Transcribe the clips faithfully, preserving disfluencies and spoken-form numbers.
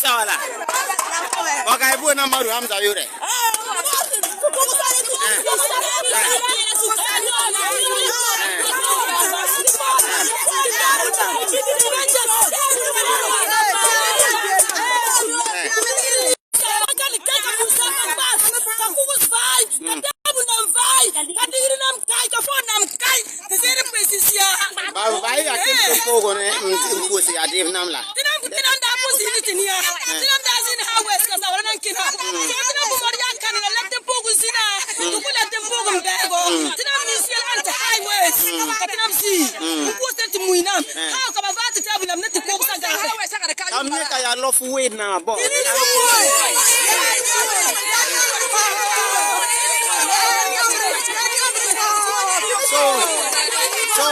Wala. Wa kai bu na Madu Hamza yure. Ba, ba, ya kin ko ko ne, mm, ko si ya de nam la. Tinam, tinam da busi ni tinia. Tinam da zin highways ka sa wala nan kina. Tinam bu mori ya kan la lete bugu zina. Tuku lete bugu mbego. Tinam ni si ya anta highways. Ka tinam si. Ko se ti muinam. Ha ka ba vati tabu nam ne ti ko sa ga. Kam ne ka ya love way na bo. So, so, so,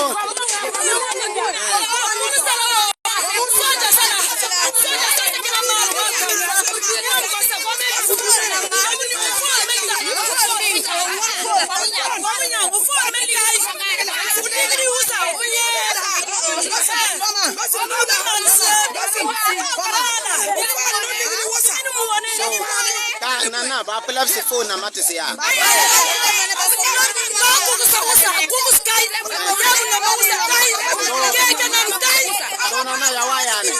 ka na, na, ba pila si phone na matisi ya. So, na, na, ya wa ya ne.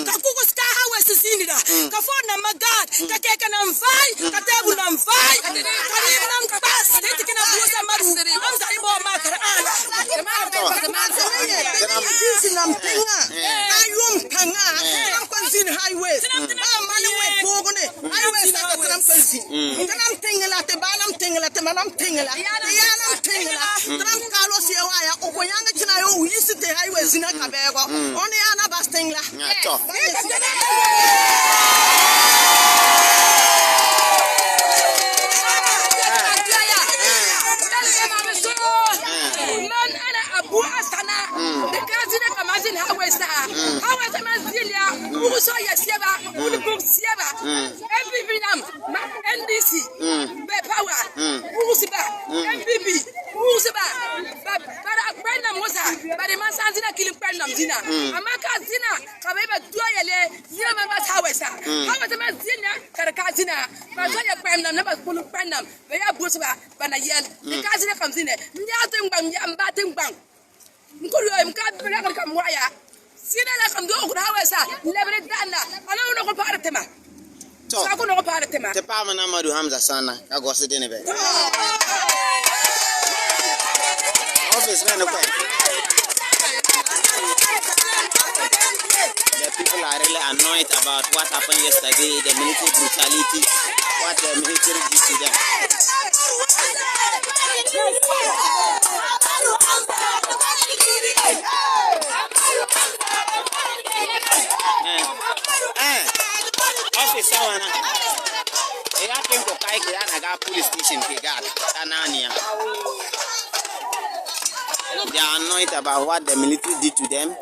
Ka kuku sika highways zini da. Ka phone nam magat. Ka keke nam fai. Ka table nam fai. Ka rim nam kpas. Teti kina busa Madu. Am sa ibo makara ala. Zini nam tinga. Ayum tanga. Nam kon zini highways. Am mani we bogone. Highways sa ka nam kon zini. Tinam tengela, te banam tengela, te manam tengela, te yanam tengela. Tinam kalo si ewa ya, o ko yanga china yo, yisi te highways zina kabego. Oni yana bas tengela. Nya to. Man ana Abu Asana. De ka zina ka ma zini highways sa. Highways ma zini ya. Ugu so ya sieba. Ugu buk sieba. N P P nam, ma N D C, be power, usiba, N P P, usiba, ba, bara kpɛn nam wasa, bara man sanzina kili kpɛn nam zina. Ama ka zina, ka be ba tuwa yele, zina ma ba sa wasa. Ka ba ma zina, kara ka zina, ba tuwa ye kpɛn nam, na ba kulu kpɛn nam, be ya busiba, ba na yel. Ni ka zina kam zina, nya tingbang, nya mba tingbang. Nkuru yo, mka bela kan kam waya. Sina la kam do kura wasa. Lebre dana. Ana uno ko para tema. To. Sa ko no ko para tema. Te pa mana Madu Hamza Sana. Ka gosi dene be. Office na no kwa. The people are really annoyed about what happened yesterday, the military brutality, what the military did to them. Eh, eh, officer wana. E ya kin ko kai ke ana ga police station ke ga ta naniya. They are annoyed about what the military did to them.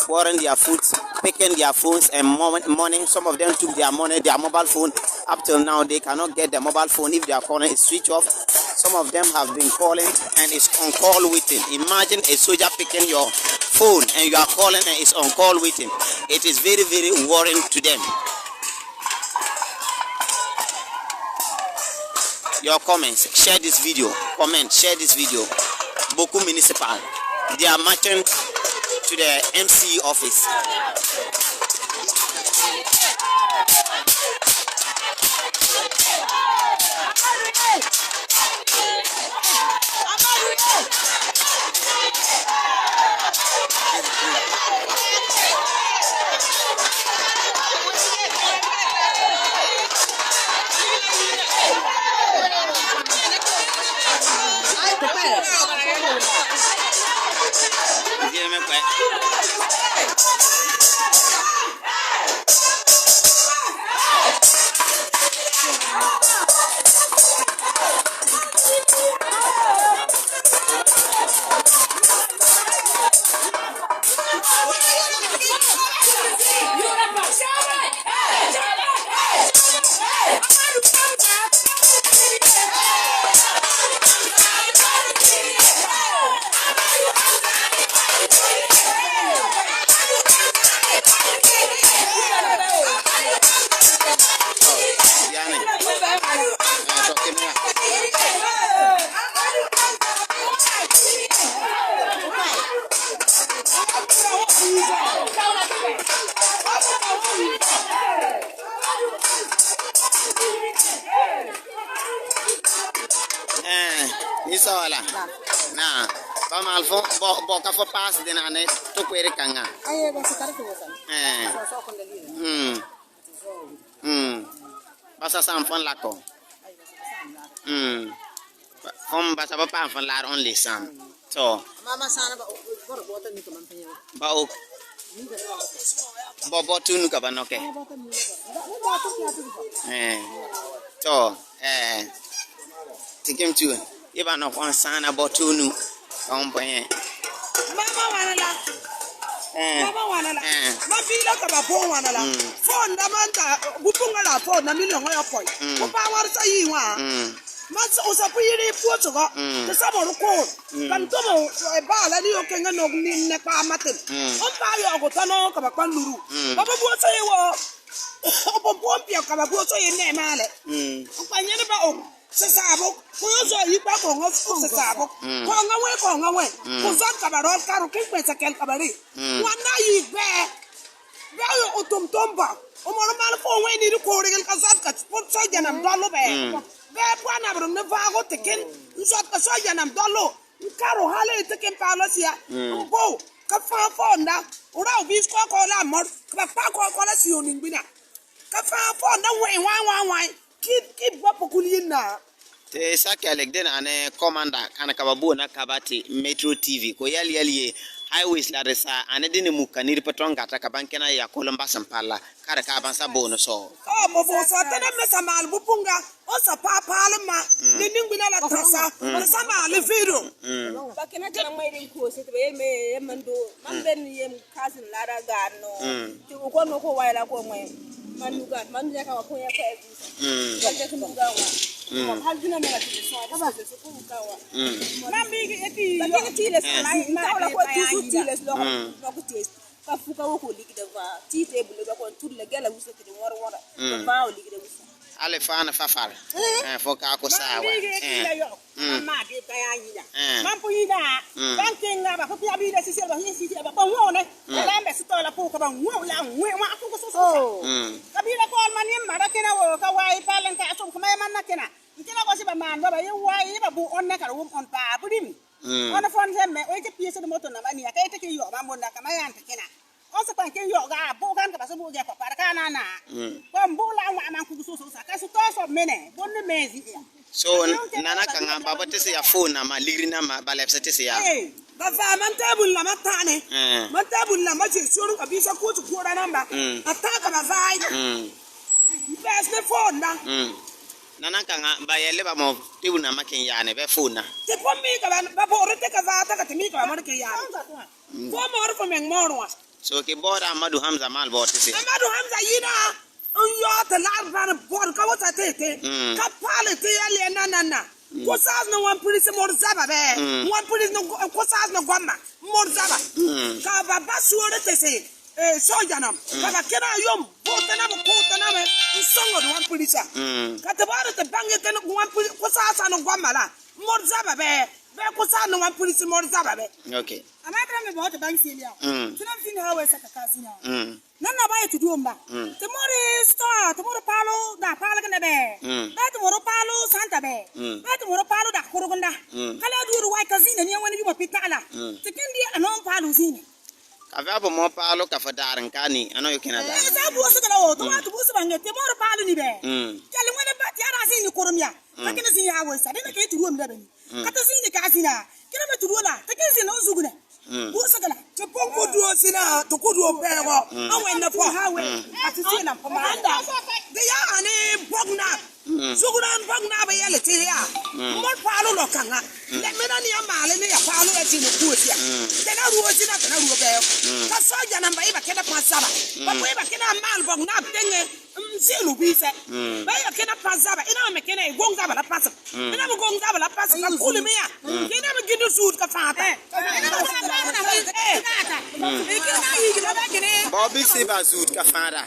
Pouring their food, picking their phones and mo-, money. Some of them took their money, their mobile phone. Up till now, they cannot get the mobile phone. If they are calling, it's switch off. Some of them have been calling and it's on call waiting. Imagine a soldier picking your phone and you are calling and it's on call waiting. It is very, very worrying to them. Your comments, share this video, comment, share this video. Boku Municipal, they are marching to the M C E office. Sɔɔla. Na. Ba mal fo, bɔ, bɔ ka fo pass den ane tukwiri kaŋa. Aye, ba si kari tuwo san. Eh. So, so, kundali. Mm. Mm. Basa san fon lako. Mm. Fon basa ba pan fon lar only san. So. Mama sana ba, boro bota ni ko man penya. Ba o. Bo, bo tunu ka ba noke. Eh. So, eh. Tikim tu. Iba nok on sana bo tunu. Kon penya. Mama wana la. Eh. Mama wana la. Eh. Ma bila ka ba bo wana la. Mm. Fon da man ta, gupunga la fon na mi longo yo poi. Mm. Ko ba war sa yi wa. Mm. Ma so, o sa pu yiri pu so ko. Mm. Te sa bo ko. Mm. Kan to mo, eh, ba la ni o kenga no ni ne pa matin. Mm. O pa yo ko tano ka ba kan luru. Mm. Ba ba bo so yi wo. O bo bo pia ka ba bo so yi ne male. Mm. O pa nyene ba o. Sisabuk, ku yo so yi kpa koŋo sisabuk. Mm. Koŋo we, koŋo we. Mm. Ku zɔt kaba rɔl karu kin kpɛsɛ kɛl kaba ri. Mm. Ŋuan na yi bɛ. Bɛ yo utum tumba. Umɔr mal ko we ni ri kori gil ka zɔt ka put sɔja nam dɔlu bɛ. Mm. Bɛ pua na brum ni vago tikin. Zɔt ka sɔja nam dɔlu. Karu hali tikin palo sia. Mm. Mbo, ka fa fonda. Ura ubis ko ko la mor. Ka pa ko ko la sio ningbina. Ka fa fonda we wa wa wa. Ki, ki bɔ pukul yin na. Te sa kɛlɛk den ane commander kan kaba bo na kaba ti Metro T V ko yal yal ye highways la de sa ane den mu kanir patron gata kaban kena ya kolon basan pala kar kaban sa bo no so. O mo bo so tene me sa mal bu punga o sa pa pala ma. Mm. Ni ningu na la tasa. Mm. Ni sa mal video. Mm. Ba kena kena mai din ko se te be me mando man ben yem. Cousin la da ga no. Mm. Ti ko no ko wa la ko mo. Manu ga, manu ya ka wa ko ya ka e. Mm. Ka je ku ga wa. Mm. Hal dina me la ti so, da ba se ko ga wa. Mm. Man bi ki e ti. Ba ki ti le sa la, ma la ko ti su ti le lo. Mm. Ba ku ti. Ka fu ka wo ko ligi da va. Ti te bu le ba ko tur le gela wusa ti wor wor. Mm. Ba o ligi da wusa. Ale fana fafal. Eh. Eh, fo ka ko sawa. Eh. Mm. Amma de ka ya yina. Eh. Man fu yina. Mm. Ban kenga ba ko piya bi de sisi ba sisi ba ko wone. Mm. Ba mbe sito la ko ka ba wo la wo wa ko ko so so. Mm. Ka bi la ko man yim ma da kena wo ka wai palen ka so kuma man na kena. Kena ko si ba man ba ba yi wai ba bu on na ka wo on ba bu dim. Mm. Ona fon se me, o ite piese de moto na mani, aka ite ke yo, ma mo na kama yan te kena. O se kwan ke yo ga, bu kan ka ba so bu ge ko par ka na na. Mm. Ko bu la wa man ku so so sa, ka su to so mene, bu ni mezi ya. So, nana ka nga ba ba te se ya fo na ma, ligri na ma, ba lep se te se ya. Eh, ba fa man table la ma tane. Eh. Man table la ma je so ka bi sa ko ko da namba. Mm. Ata ka ba vai. Mm. Bes ne fo na. Mm. Nana ka nga ba yele ba mo table na ma ken ya ne be fo na. Te po mi ka ba, ba bo re te ka va ta ka te mi ka ba mo ke ya. Mm. Fo mo ro fo meng mo ro wa. So ki bo da Amadu Hamza mal bo te se. Amadu Hamza yina. Un yo te lar ban bo ka wata te te. Mm. Ka pale te ya le na na na. Mm. Ko sas na wan pulisi mor zaba be. Mm. Wan pulisi na ko sas na gomma mor zaba. Mm. Ka ba ba suore te se. Eh, soja nam. Mm. Kaka kena yom, bo tana bo ko tana me, nsongo do wan pulisa. Mm. Ka te bare te bange tana wan pulisa, ko sasa no gwamala. Mor zaba be, be ko sa no wan pulisa mor zaba be. Okay. Ama tra me bo te bange sili ya. Mm. Tuna mfini hawe sa kakazina. Mm. Nana ba yetu duomba. Mm. Te mori sto, te mori palo, da palo kene be. Mm. Be te mori palo, santa be. Mm. Be te mori palo, da kurugunda. Mm. Kala duru wai kazina ni wani yuma pitala. Mm. Te kindi anon palo zina. Ka vɛ a bɔ mɔ paalo ka fɔ daari n ka ni, a nɔ yo kina daari. Ɛ, sa buɔsi kala o, tuma tu buɔsi ba ŋɛ, te mɔri paalo ni bɛ. Mm. Kɛli ŋmɛnɛ ba ti ara si ni kɔrɔmiya. Mm. Ka kɛnɛ si ya wɔ sa, dɛmɛ kɛ turu mi da bɛ ni. Mm. Ka te si ni ka si na. Kɛnɛ bɛ turu la, te kɛ si na o zugu nɛ. Mm. Buɔsi kala. Te pɔn ko duɔ si na, to ko duɔ bɛ wɔ. Mm. An wɛ na fɔ. Ha wɛ. Mm. A ti si na pɔn ma da. De ya ani bɔg na. Mm. Suguran bag na ba yɛlɛ te ya. Mm. Mɔr paalo lɔ kaŋa. Mm. Lɛ mena ni ya maale ni ya paalo ya jini kuosia. Mm. Tɛna ruo jina, tɛna ruo bɛ. Mm. Ka sɔja namba iba kɛnɛ pa zaba. Mm. Ba ko iba kɛnɛ maal bag na bɛŋɛ. Mm, zinu bisɛ. Mm. Ba iba kɛnɛ pa zaba. Ina mɛ kɛnɛ gong zaba la pasa. Mm. Ina mɛ gong zaba la pasa. Ka kuli mi ya. Mm. Kɛnɛ mɛ gindu suut ka fata. Eh. Bɔ bi si ba zuut ka fara.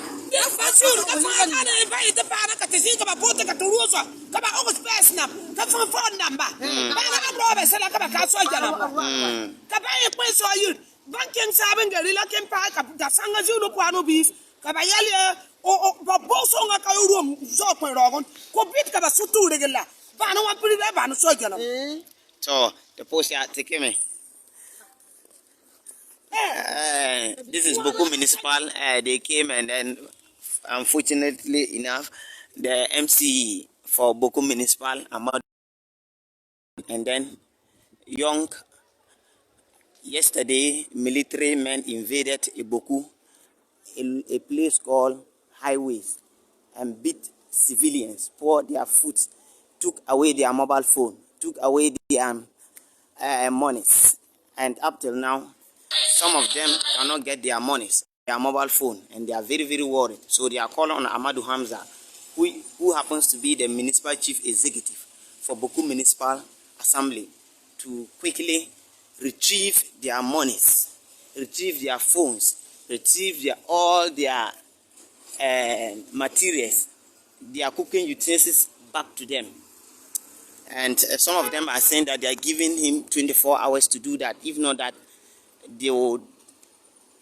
Ba zuut ka fara ne ba ite fara ka te si ka ba bote ka turuso ka ba ogo space nam ka fon fon namba. Ba na ka bro be sala ka ba ka sɔja nam. Ka ba ye kwe so yir. Ban ken sa ben gari la ken pa ka da sanga zulu kwa no bis. Ka ba yali o o ba bo so nga ka rum zo kwe rogon. Ko bit ka ba sutu regela. Ba na wan puli ba na sɔja nam. So the post ya take me. Uh, this is Boku Municipal. Uh, they came and then, unfortunately enough, the M C E for Boku Municipal, Amadu, and then young, yesterday, military men invaded Boku, a, a place called Highways, and beat civilians, pour their food, took away their mobile phone, took away their, uh, monies, and up till now, some of them cannot get their monies, their mobile phone, and they are very, very worried. So they are calling on Amadu Hamza, who, who happens to be the municipal chief executive for Boku Municipal Assembly, to quickly retrieve their monies, retrieve their phones, retrieve their, all their, uh, materials, their cooking utensils back to them. And, uh, some of them are saying that they are giving him twenty-four hours to do that. If not that, they will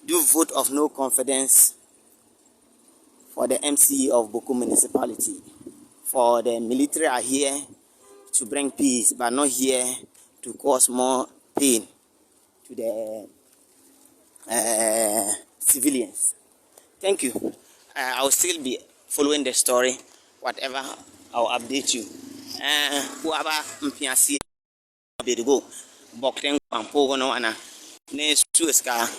do vote of no confidence for the M C E of Boku Municipality. For the military are here to bring peace, but not here to cause more pain to the, uh, civilians. Thank you. Uh, I will still be following the story, whatever, I will update you. Uh, whoever mpiasi bedigo, bokten pampo gono ana ne sueska